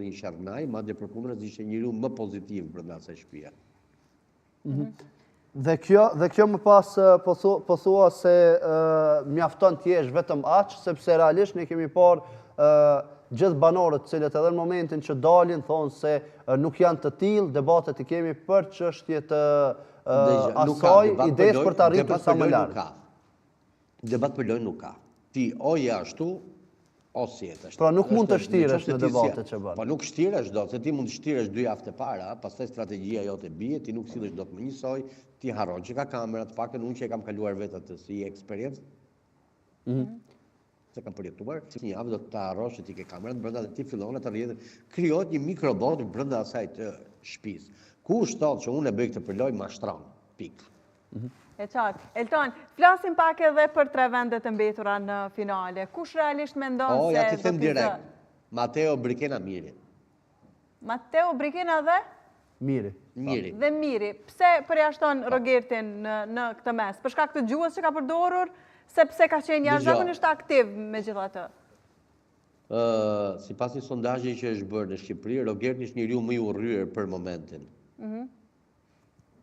një sherrnajë, madje përkundrazi ishte njeriu më pozitiv brenda asaj shtëpie. Mhm. Dhe kjo, dhe kjo më pas po thua, po thua se mjafton të jesh vetëm aq, sepse realisht ne kemi parë gjithë banorët të cilët edhe në momentin që dalin thonë se nuk janë të tillë, debatet i kemi për çështje të asaj idesë për të arritur sa më lart. Debat për lojë nuk ka. Ti o je ashtu, o s'je tash. Pra nuk mund të shtiresh në debate që bën. Po nuk shtiresh dot, se ti mund të shtiresh dy javë të para, pastaj strategjia jote bie, ti nuk sillesh dot më njësoj, ti harron që ka kamera, të paktën unë që e kam kaluar vetë atë si eksperiencë. Mm -hmm. Se kam përjetuar, si një javë do të harrosh që ti ke kamerat brenda dhe ti fillon të rrjedhë, krijohet një mikrobotë brenda asaj të shtëpisë. Kush thotë që unë e bëj këtë për lojë, mashtron. Pikë. Mhm. E qartë. Elton, flasim pak edhe për tre vendet e mbetura në finale. Kush realisht mendon se... O, ja t'i them direkt. Mateo, Brikena, Miri. Mateo, Brikena dhe? Miri. Miri. Dhe Miri. Pse përjashton po. Rogertin në këtë mes? Për shkak të gjuhës që ka përdorur, sepse ka qenë jashtëzakonisht aktiv megjithatë? Sipas një sondazhi që është bërë në Shqipëri, Rogerti është njeriu më i urryer për momentin. Mhm.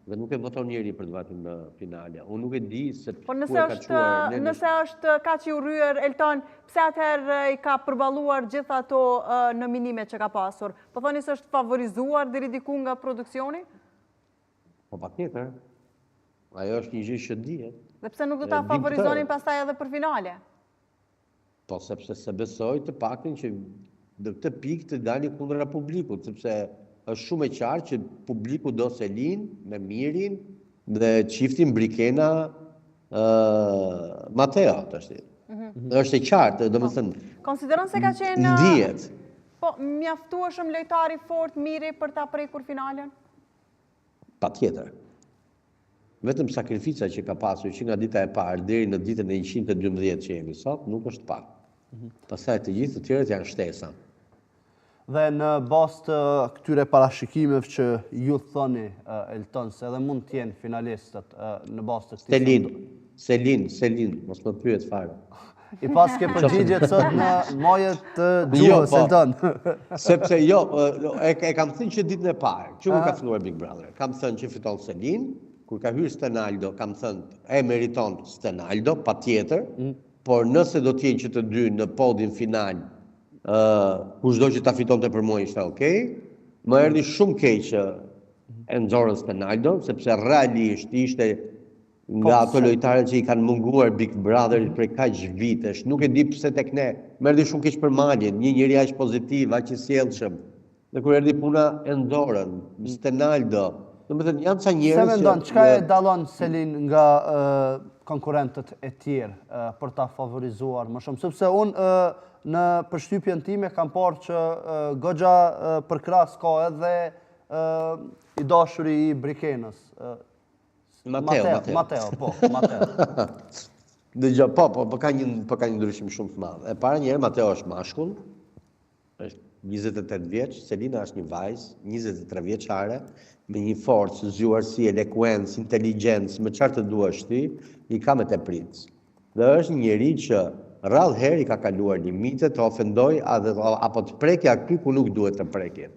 Dhe nuk e voton njeri për të vajtur në finale. Unë nuk e di se po ku e ka çuar. Po nëse është kaq i urryer Elton, pse atëherë i ka përballuar gjithë ato nominimet që ka pasur? Po thoni se është favorizuar deri diku nga produksioni? Po patjetër. Ajo është një gjë që dihet. Dhe pse nuk do ta favorizonin pastaj edhe për finale? Po sepse s'e besoj të paktën që në këtë pikë të dalin kundra publikut, sepse është shumë e qartë që publiku do Selin me Mirin dhe çiftin Brikena Mateo tashti. Mm -hmm. Është e qartë, domethënë. Po. Konsideron se ka qenë ndihet. Po mjaftueshëm lojtar i fortë Miri për ta prekur finalen? Patjetër. Vetëm sakrifica që ka pasur që nga dita e parë deri në ditën e 112 që jemi sot, nuk është pak. Mhm. Pastaj të gjithë të tjerët janë shtesa. Dhe në bazë të këtyre parashikimeve që ju thoni, Elton, se edhe mund të jenë finalistët në bazë të këtij... Selin, Selin, Selin, mos më pyet fare. I paske përgjigjet sot në maje të jo, gjuhës, po, Elton. Sepse jo, e, e kam thënë që ditën e parë, që kur ka filluar Big Brother, kam thënë që fiton Selin, kur ka hyrë Stenaldo, kam thënë e meriton Stenaldo, patjetër, mm. por nëse do të jenë që të dy në podin final, ë uh, kushdo që ta fitonte për mua ishte okay. Më erdhi shumë keq që e nxorën Stenaldo, sepse realisht ishte Nga po, ato lojtarët që i kanë munguar Big Brotherit prej kaq vitesh, nuk e di pse tek ne. Më erdhi shumë keq për Malin, një njeri aq pozitiv, aq i sjellshëm. Dhe kur erdhi puna e nxorën, mm. Stenaldo. Domethënë janë ca njerëz që mendon, çka e dallon Selin nga konkurrentët e tjerë për ta favorizuar më shumë? Sepse unë në përshtypjen time kam parë që goxha përkrahës ka edhe i dashuri i Brikenës. Mateo, Mateo. Mateo, po, Mateo. Dëgjo, po, po, po ka një, po ka një ndryshim shumë të madh. E para njëherë Mateo është mashkull, është 28 vjeç, Selina është një vajzë, 23 vjeçare, me një forcë, zgjuarsi, elokuencë, inteligjencë, me çfarë të duash ti, i ka me tepricë. Dhe është një njeri që rrallë herë i ka kaluar limitet të ofendojë apo të prekë aty ku nuk duhet të prekë.